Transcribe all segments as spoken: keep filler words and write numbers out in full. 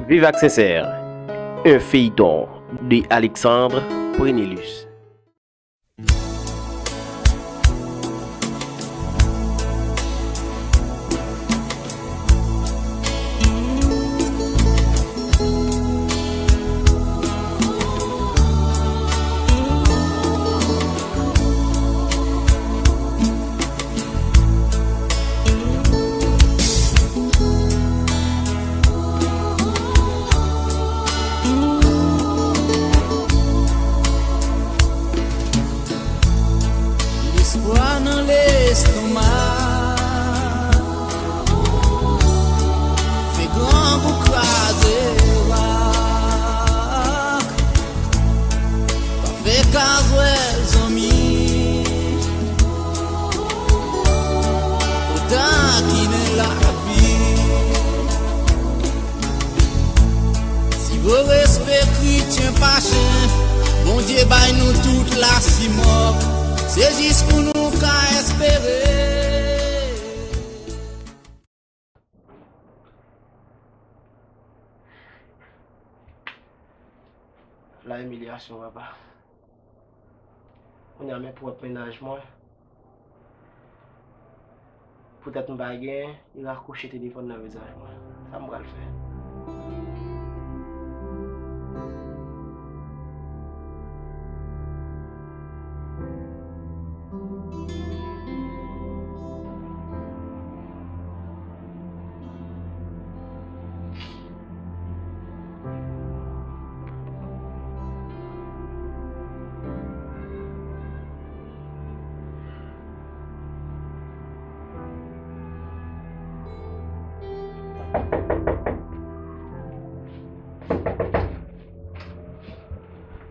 Viv ak Sensè, un feuilleton de Alexandre Prenelus. Lespwa nan lestomak. Fè grangou kraze rak. Pa fè kazwèl zanmi. Pou takinen lavi. Si vre respè kretyen pa chen, Bondye bay nou tout lasimòk. Se jis pou nou ka espere. La imilyasyon, papa. Kounye a, men pwòp mennaj mwen. Poutèt m pa gen, li rakwoche telefòn nan vizaj mwen. Sa m pral fè?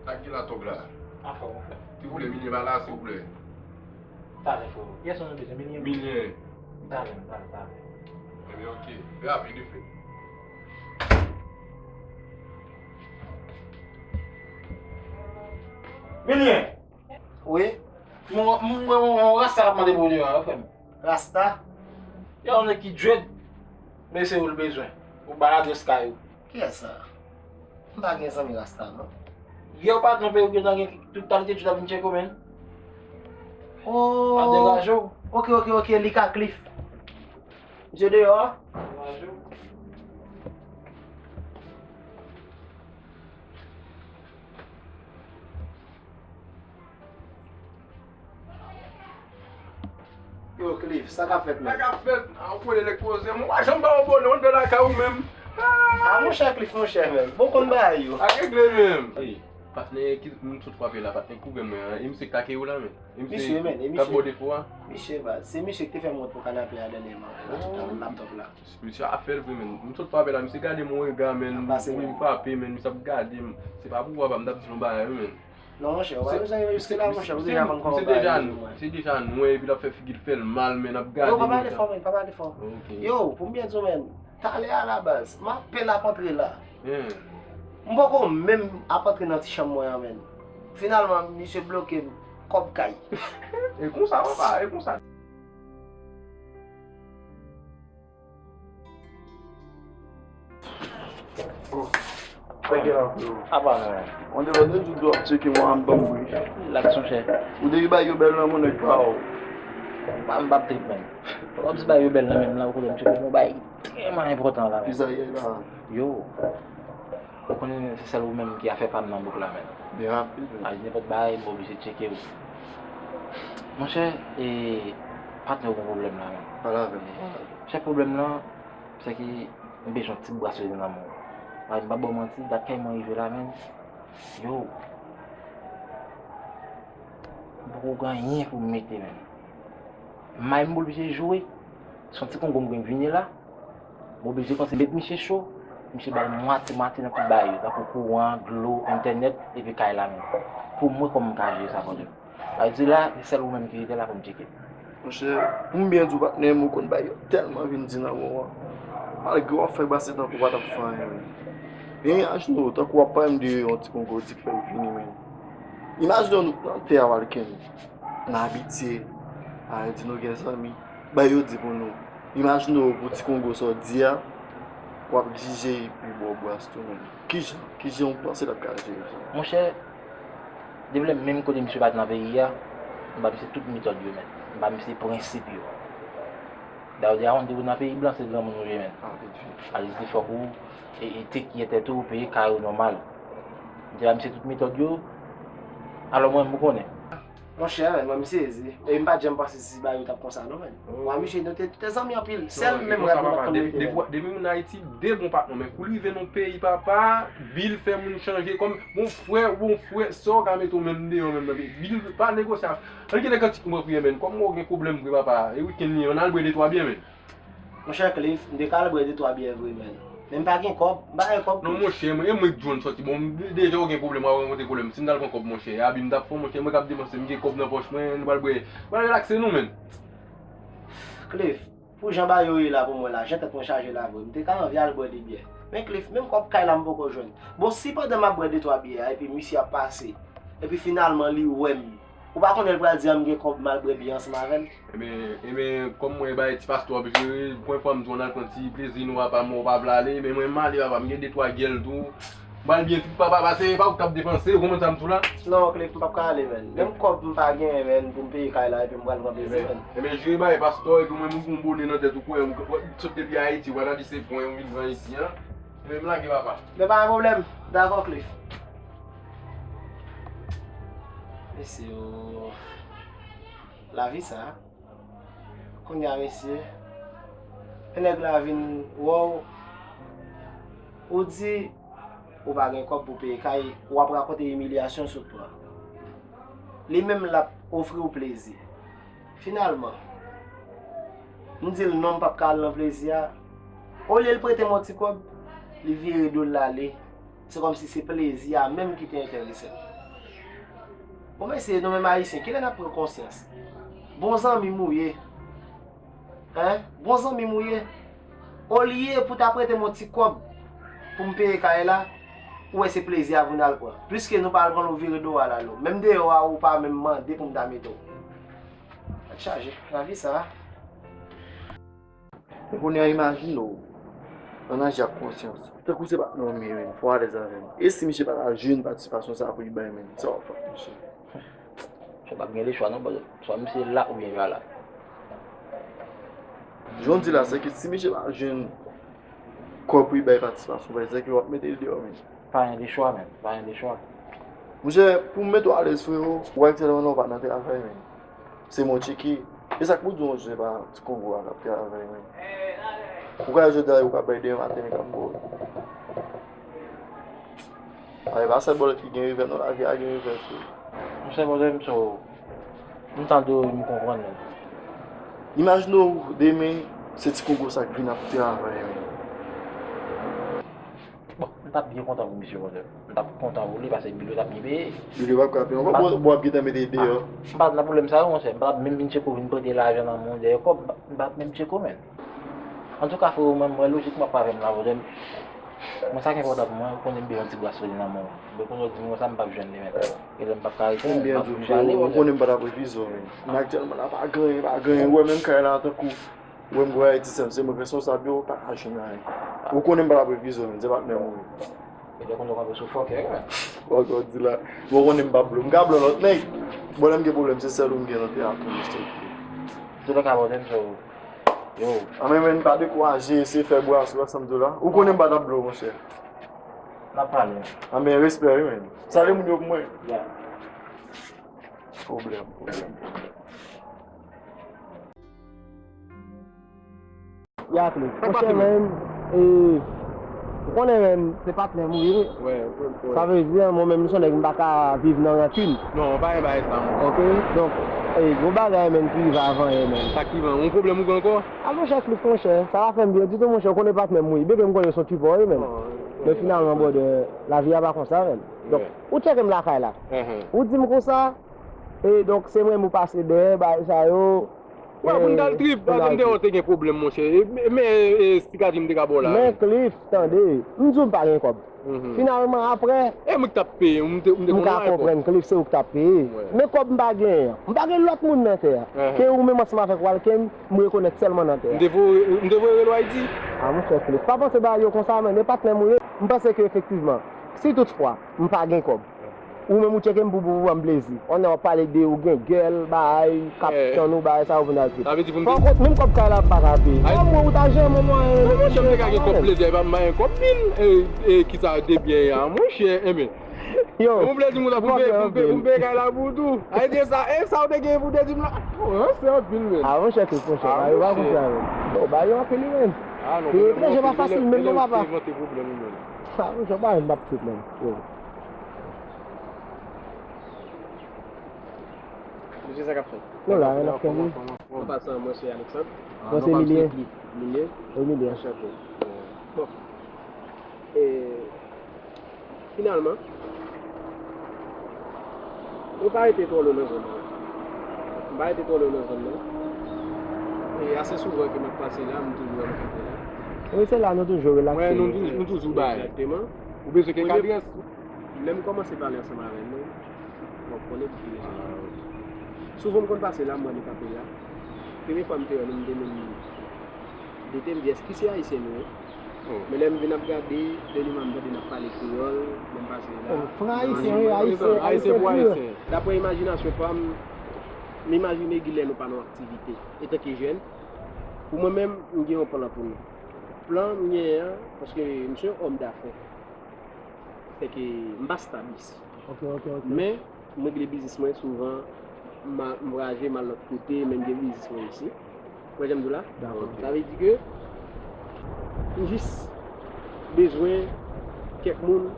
Sa ki la tòg la? Anfòm, anfòm. Silvouplè, Milyen pa la, silvouplè. Talè, frè. Kiyès ou bezwen? Milyen? Milyen. Talè, talè, talè. Ebyen, oke. Rapid, vit fè. Milyen! Wi? Mon, mon, mon, mon rasta k ap mande pou ou deyò a, frè m. Rasta? Yon nèg ki dread, men se ou l bezwen. Ou ba l adrès kay ou. Kiyès sa? M pa gen zanmi rasta, non. Yè ou pa twonpe, ou gentan gen tout kalite dread ap vin tcheke w, menn. Oh. Pa degaje w. Ok, ok, ok, li ka Cliff. Misye deyò a? Degaje w. Yo, Cliff, sa k ap fèt, menm? Sa k ap fèt? A, ou konnen nèg poze. Mwen pa janm ba w bonè, ou t lakay ou menm. A, monchè, Cliff, monchè, menm. Bon, konn bagay yo. Ak regle menm. Ey, patnè ki m sot frape la, patnè k ouvè mwen an. E misye k take yo la, menm. E misye, menm, e k ap misye, bò defo a. Misye, baz, se misye ki te fè m wont pou kanapè a dènyèman, la, tout an laptop la. Misye ap fè l vre, menm. M sot frape la, misye gade m yon rega, menm. Ap pase, m menm. Frape, menm, misye ap gade m. Se pa pou w, papa, m t ap di l yon bagay, wi, menm. Non, monchè, ou pa bezwen rive jiske la, monchè, ou deja konn kòman bagay yo ye, mwen. Misye deja nwè, epi l ap fè figi l fè l mal, menn, ap gade nou konsa. Yo, pa pale fò, menn, pa pale fò. Ok. Yo, pou m byen di w, menn, talè a la baz, m apèn ap antre la. M poko menm ap antre nan ti chanm mwen an, menn. Finalman, misye bloke m, kòb kay. E konsa, papa, e konsa. Apa non. On the road, nou tout ap tcheke mwen an banm wi. Relax, monchè. Ou depi bay yo bèl nan moun nèg pa w. M pa, m p ap trip, menm. W ap di bay yo bèl nan menm la, ou konnen m tcheke yon bay trèman enpòtan la, menm. Kisa ye la? Yo. Ou konnen se sèl ou menm ki afè pa m nan bouk la, menm. Byen rapid, wi. A, nenpòt bagay, m oblije tcheke w. Monchè, e, patnè w gen pwoblèm la, menm. Pale avè m, pale avè m. Chèf, pwoblèm nan, se ke m bezwen yon ti bras nan men w. Paske m p ap ba w manti, dat kay mwen rive la, menm. Yo. M poko gen anyen pou m mete, menm. May m oblije jwe. Se yon ti kongo m gen vini la. M oblije kòmanse met misye cho. Misye bay mwatye mwatye nan tout bagay yo, tankou kouran, dlo, entènèt, epi kay la menm. Pou mwen, kòman m ka jere sa, patnè? Sa vle di la, se sèl ou menm ki rete la pou m tcheke. Monchè, pou m byen di w, patnè m, ou konn bagay yo tèlman vin di nan men w an. Malgre w ap fè brase tankou w pa t ap fè anyen, menm. Men imajine w, tankou w ap pale m de yon ti kongo, di k fè l vini, menm. Imajine w, nou nan tè a, Walken. Nou abitye a di nou gen zanmi. Bay yo di pou nou. Imajine w pou ti kongo sa w di a. W ap jije epi ba w bras tou, men kijan, kijan w panse l ap ka jere sa? Monchè, depi lè menm kote misye pa t nan peyi a, m ba misye tout metòd yo, men. M ba misye prensip yo. Dayè, w di a, yon depi nan peyi blan, se granmoun ou ye, men. Anpil fi. Alèz di fòk ou e, e te kiyè tèt ou, peye kay ou nòmal. M te ba misye tout metòd yo. Alò, mwen, m konnen. Monchè, men, mwen, m sezi. E m pa t janm panse si bagay yo t ap konsa, non, men. Mwen, misye, nou te, te zanmi anpil. Sèl menm rad mwen pa t konn mete, men. Depi m nan Ayiti, de bon patnè, men kou l rive nan peyi, papa, Bill fè moun chanje. Kòm, bon frè, bon frè, sa w ka mete w menm deyò, menm nan peyi. Bill pa negosyab. Ann gen lè kantik mwen priye, men. Kòm mwen gen pwoblèm vre, papa. E wikenn li, ann al bwè de twa byè, men. Monchè Cliff, m te ka al bwè de twa byè vre, men. Men m pa gen kòb, m pa gen kòb. Non, monchè, mwen, e mwen k di w n sòti. Bon, deja w gen pwoblèm, w ap rankontre pwoblèm. Si m t al pran kòb, monchè, e abi m t ap fè w, monchè, mwen k ap depanse, m gen kòb nan pòch mwen, nou pral bwè, nou pral relakse nou, men. Cliff, pou jan bagay yo ye la pou mwen la, jan tèt mwen chaje la vre, m te ka anvi al bwè de byè. Men Cliff, menm kòb kay la m poko jwenn. Bon, si pandan m ap bwè de twa byè a, epi misye ap pase, epi finalman li wè m, ou pa konnen l pral di a m gen kòb m al bwè byè ansanm avè l? Ebyen, ebyen, kòm mwen bay ti pastè w ap jere, pwen fwa m di w ann al pran ti plezi nou papa, mwen w pa vle ale, men mwen m ale papa, m gen de twa gèl tou. M pral byen trip papa, pase e pa ou k t ap depanse, ou konprann sa m di w la? Non, Cliff, m p ap ka ale, men. Menm kòb m pa genyen, men, pou m peye kay la, epi m pral pran plezi, men. Ebyen, jere bagay pastè w, epi mwen m gon bone nan tèt ou kwè, m sot depi Ayiti, w pa ta di se pwen w vin pran isi, an. Ebyen, m lage papa. Men pa gen pwoblèm, dakò, Cliff. Mesye o, lavi sa. Kounye a mesye, yon nèg la vin wè w, ou di ou pa gen kòb pou peye kay, w ap rakonte imilyasyon w sot pran. Li menm l ap ofri w plezi. Finalman, m di l non, m p ap ka al nan plezi a. Olye l prete m yon ti kòb, li vire do l l ale. Se kòmsi se plezi a menm ki te enterese l. Bon mesye, nou menm Ayisyen, kilè n ap pran konsyans? Bon zanmi m ou ye. Hein? Bon zanmi m ou ye. Olye pou w ta prete m yon ti kòb pou m peye kay la, ou wè se plezi a pou n al pran. Pliske nou pa al pran l, ou vire do w al ale. Menm deyò a, ou pa menm mande pou m ta mete w. Tèt chaje, lavi sa. Men kounye a imajine w ann aji ak konsyans. Tankou se patnè w m ye, men, fò w alèz avè m. E si misye pa ta jwenn patisipasyon sa a pou li bay, men, sa w ap fè ak misye? Misye p ap gen lechwa non, brother. Swa misye la oubyen l pa la. Jan w di la, se ke si misye pa jwenn kòb pou li bay patisipasyon, pa egzanp, w ap mete l deyò, men. Pa gen lechwa, men. Pa gen lechwa. Monchè, pou m mete w alèz, frewo, ou aktyèlman la w pa nan travay, men. Se mwen w tcheke. E sa k pou di w se pa Ti Kongo a k ap travay, men. Ou ka jodi a, ou ka bay demen maten, men k ap mouri. Ay, pa sèl bòlèt ki gen revè, non, lavi a gen revè tou. Monchè, bòlèt, m so, m tande w, m konprann, men. Imajine w, demen, se Ti Kongo sa k vin ap travay, men. Bon, m t ap byen kontan pou misye, brother. M t ap kontan pou li, paske bil yo t ap byen peye. Bil yo p ap ka peye ankò, bon, bon, w ap gentan mete deyò. M pa t nan pwoblèm sa yo, monchè. M pa t ap menm vin tcheke w vin prete lajan nan men w dèyè kòb, m pa t menm tcheke w, menn. Antouka, frewo, menm mwen lojik m ap avè m la, brother. Mwen, sa k enpòtan pou mwen, ou konnen m bezwen yon ti bras solid nan men w. Mwen konnen w di m konsa, m p ap jwenn li, menn. Genlè m p ap ka rete, menn, m p ap vin pale, brother. Ou konnen m pa t ap refize w, menn. Men aktyèlman la, pa gen anyen, pa gen anyen. Ou wè menm kay la, tankou Ou wè m gwo Ayiti sèm, se mwen k responsab yo, pa ka jwenn anyen. Ou konnen m pa t ap refize w, men se patnè m ou ye. Ou konnen w kanpe sou fòkè, wi, men. Fòkè w di la. Bon, ou konnen m p ap blow. M ka blow lòt nèg. Bon, lè m gen pwoblèm, se sèl ou m gen nan teyat la, wi, stop. Tout lè ka pwoblèm, so, yo. Anmè, men, pa dekouraje, eseye fè bras ou, sa m di w la. Ou konnen m pa t ap blow, monchè. N ap pale. Anmè, respè, wi, men. Salye moun yo pou mwen. Yeah. Pwoblèm, pwoblèm, pwoblèm. Ya Cliff. Monchè, men, e, ou konnen, men, se patnè m ou ye. Sa vle di, mwen menm, m se yon nèg, m pa ka viv nan rankin. Non, pa gen bagay sa, men. Ok? Donk, e, gon bagay, men, ki rive avan yè, men. Sa ki rive? Yon pwoblèm ou gen ankò? A, monchè, Cliff, monchè, sa pa fè m byen ditou, monchè, ou konnen patnè m ou ye. Bebe, m konnen se yon tripò w ye, men. Men finalman, brother, lavi a pa konsa, men. Donk, ou tcheke m lakay la. Ou di m konsa, e, donk, se mwen menm ou pase dèyè, bagay sa yo. Wè, pou n t al trip, paske m te wè w te gen pwoblèm, monchè. E, men, e, esplikatif m te ka ba w la. Men Cliff, tande, m di w m pa gen kòb. Finalman, aprè, e mwen ki t ap peye, m te, m te konn w a epòk. M ka konprann, Cliff, se ou ki t ap peye. Men kòb m pa genyen an, m pa gen lòt moun nan tè a. Ke ou menm ansanm avèk Walken, m rekonèt sèlman nan tè a. M te voye, m te voye rele w Ayiti. Ah, monchè, Felix, pa panse bagay yo konsa, men, men patnè m ou ye. M panse ke efektivman, si toutfwa m pa gen kòb, ou menm ou tcheke m pou, pou, pou ban m plezi. On nèg w ap pale de ou gen gèl, bagay, k ap tann ou, bagay sa yo pou n al fè. Sa vle di pou n... Fò w kont menm kòb kay la m pa ka peye. Ay. Kòb mwen ou ta janm mwen. Non, monchè, m te ka gen kòb plezi, epa m pa gen kòb pil. E, e, kisa de byen an, monchè, enben. Yo, e pou plezi m ou ta pou m peye, pou m peye, pou m peye kay la pou ou tou. Ay, de sa, e sa ou te gen pou te di m la. Oh, se anpil, men. Ah, monchè, tout, monchè. Ah, bagay yo pa konsa, men. Bon, bagay yo anpil, men. Ah, non, etranje pa fasil, menm non, papa. Evante pwoblèm, men. Ah, monchè, pa m ap tout, men. Yo. Mesye, sa k ap fèt? Nou la, n ap fè li. An pasan, mwen se Alexandre. Mwen se Milien. Milien. Wi, Milien. Anchante. Bon. E, finalman, mwen pa rete twò lwen nan zòn nan. Mwen pa rete twò lwen nan zòn nan. E ase souvan ke m ap pase la, m toujou wè m kanpe la. Wi, se la nou toujou relakse. Wi, nou toujou, nou toujou bay. Egzakteman. Ou bezwen kèk adrès? Lè m kòmanse pale ansanm avè nou, bon, konnen pou ki rezon. Souvan m konn pase la, m wè nou kanpe la. Premye fwa m te wè nou, m te menm doute, m di, èske se ayisyen nou ye? Oh. Men lè m vin ap gade, dènyèman m tande n ap pale kreyòl, lè m pase la. Oh, fran ayisyen, wi, ayisyen, ayisyen pou ayisyen. Daprè imajinasyon pa m, m imajine gen lè nou pa nan aktivite. Etanke jèn, pou mwen menm, m gen yon plan pou nou. Plan m genyen an, paske m se yon òm dafè. Fè ke m pa stab isi. Ok, ok, ok. Men, m regle biznis mwen souvan, m a, m vwayaje, m al lòt kote, men m gen biznis mwen isi. Ou wè jan m di w la? Dakò. Sa vle di ke m jis bezwen kèk moun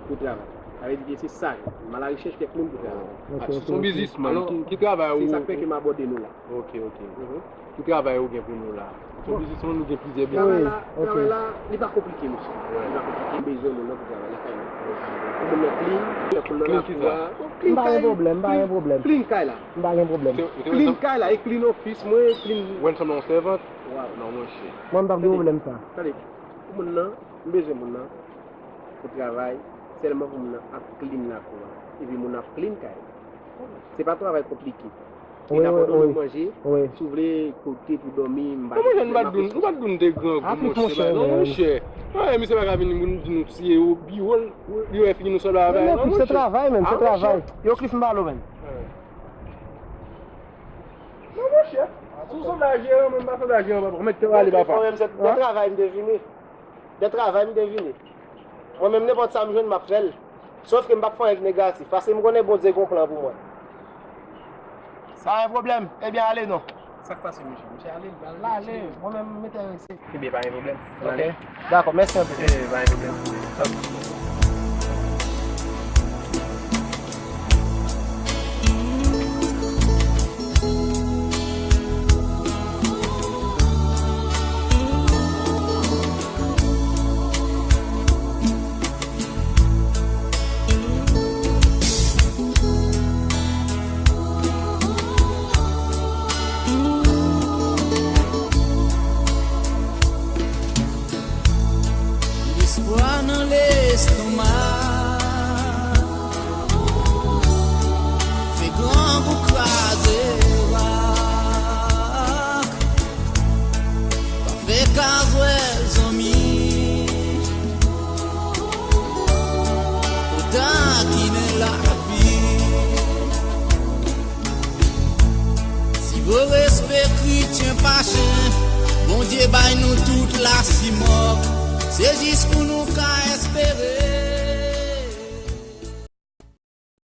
pou travay. Sa vle di ke se sa, m alarechèch kèk moun pou travay. Ok, ok, ok. Se yon biznismann. Alò, ki, ki travay ou? Se sa k fè ke m abòde nou la. Ok, ok. Mhm. Ki travay ou gen pou nou la? Ou se yon biznismann, ou gen plizyè biznis. Travay la, travay la, li pa konplike, mesye. Li pa konplike. M bezwen moun nan pou travay lakay mwen. Pou moun nan clean, pou moun nan lakou a. Clean kay, m pa gen pwoblèm, m pa gen pwoblèm. Clean kay la. M pa gen pwoblèm. Clean kay la, e clean office mwen, clean. Ou ansanm nan yon sèvant? Waw. Non, monchè. Mwen, m p ap gen pwoblèm sa. Tande, pou moun nan, m bezwen moun nan pou travay, sèlman pou moun nan ap clean lakou a. Epi moun nan ap clean kay la. Se pa travay konplike. Wi, wi, wi. Manje, si w vle kote pou dòmi, m pa gen pwoblèm. Kòman jan nou pa t di nou, nou pa t di nou te grangou, monchè, non, monchè. An, misye pa ka vin pou nou di nou siye yo, biwo l, li wè figi nou sanble avè l, non, monchè. Se travay, menm, se travay. Yo, Chris, m pale w, menm. Non, monchè. Si w sanble a jeran, mwen m pa sanble a jeran, papa. Mèt te ale, papa. Mwen menm, se de travay m te vini. De travay m te vini. Mwen menm, nenpòt sa m jwenn, m ap fè l. Sòf ke m p ap fè anyen ki negatif, paske m konnen Bondye gen yon plan pou mwen. Sa yon pwoblèm? Ebyen, ale non. Sa k pase, mesye? Mesye ale, l ale. Mwen menm, m enterese. Ebyen, pa gen pwoblèm. Ok. Dakò, mèsi anpil. Eh, pa gen pwoblèm. Lespwa nan lestomak fè grangou kraze rak. Pa fè kazwè zanmi, fò takinen lavi. Si vre respè kretyen pa chen, Bondye bay nou tout lasimòk. Se jis pou nou ka espere.